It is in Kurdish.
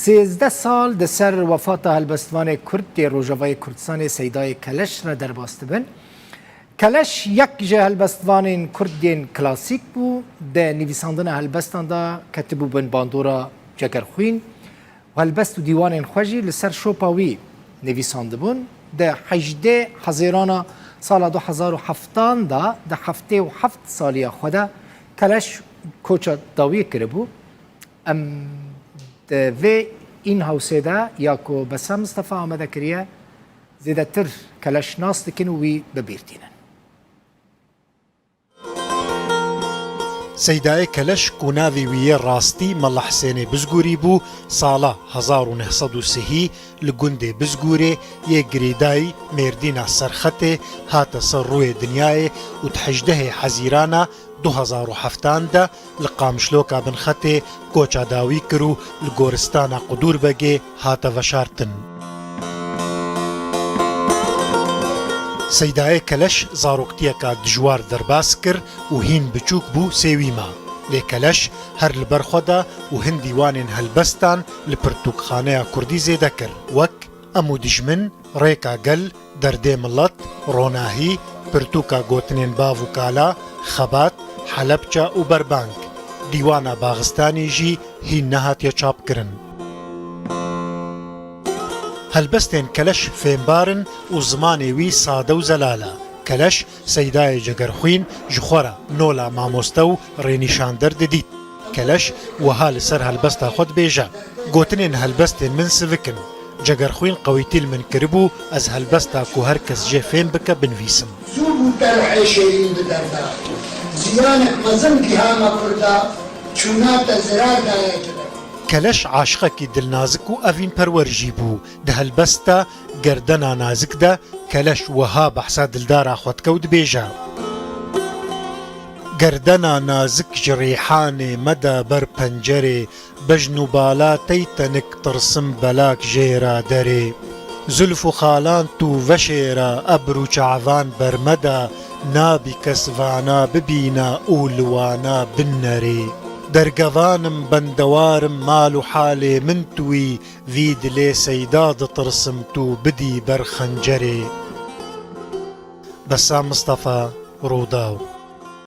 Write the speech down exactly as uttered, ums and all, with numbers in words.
Sêzdeh sal di ser wefata helbestvanê Kurd yê Rojavayê Kurdistanê Seydayê Keleş re derbas dibin. Keleş yek ji helbestvanên Kurd yên klasîk bû, di nivîsandina helbestan de ketibû bin bandora Cegerxwîn û helbest û dîwanên xwe jî li ser şopa wî nivîsandibûn. Di hejdê Hezêrana sala du hezar û heftan de, di heftê û heft saliya xwe de Keleş koça dawiyê kiribû. Em di vê Inhouse-ê de ya ku Bessam Mistefa amade kiriye, zêdetir Keleş nas dikin û wî bi bîr tînin. Seydayê Keleş ku navê wî yê rastî Mela Hisênê Bizgûrî bû, sala hezar û neh sed û sihî li gundê Bizgûrê yê girêdayî Mêrdîna Serxetê hate ser rûyê dinyayê û di hejdehê Hezîrana du hezar û heftan de li Qamişloka Binxetê koça dawî kir û li goristana Qudûrbegê hate veşartin. Seydayê Keleş zaroktiyeka dijwar derbas kir û hîn biçûk bû sêwî ma. Lê Keleş her li ber xwe de û hin dîwanên helbestan li pirtûkxaneya kurdî zêde kir, wek Em û Dijmin, Rêka Gel, Derdê Milet, Ronahî, pirtûka gotinên Bav û Kala, Xebat, Helebça û Berbang. Dîwana Baxistanî jî hîn nehatiye çapkirin. Helbestên Keleş fêmbar in û zimanê wî sade û zelal e. Keleş Seydayê Cegerxwîn ji xwe re nola mamoste û rênîşander didît. Keleş wiha li ser helbesta xwe dibêje, Gotinên helbestên min sivik in. Cegerxwîn qewîtî li min kiribû, ez helbesta ku her kes jê fêm bike binivîsim. Zû bû te li hêşê min bi derda. Ziyanek mezin giha me kurda, çûna te zirar daye cile. Keleş aşiqekî dilnazik û evînperwer jî bû. Di helbesta Gerdena Nazik de Keleş wiha behsa dildara xwe dike û dibêje, Gerdena nazik ji rîhanê me de ber pencerê, bejn û bala tey tenik tirsim belak jêra derê. Zulf û xalan tu veşêra, ebr û çavan ber me de, nabî kes vana bibîna û li wana binnerê. Dergevan im, bendewar im, mal û halê min tu î, vî dilê seyda ditirsim tu bidî ber xencerê. Bessam Mistefa, Rûdaw.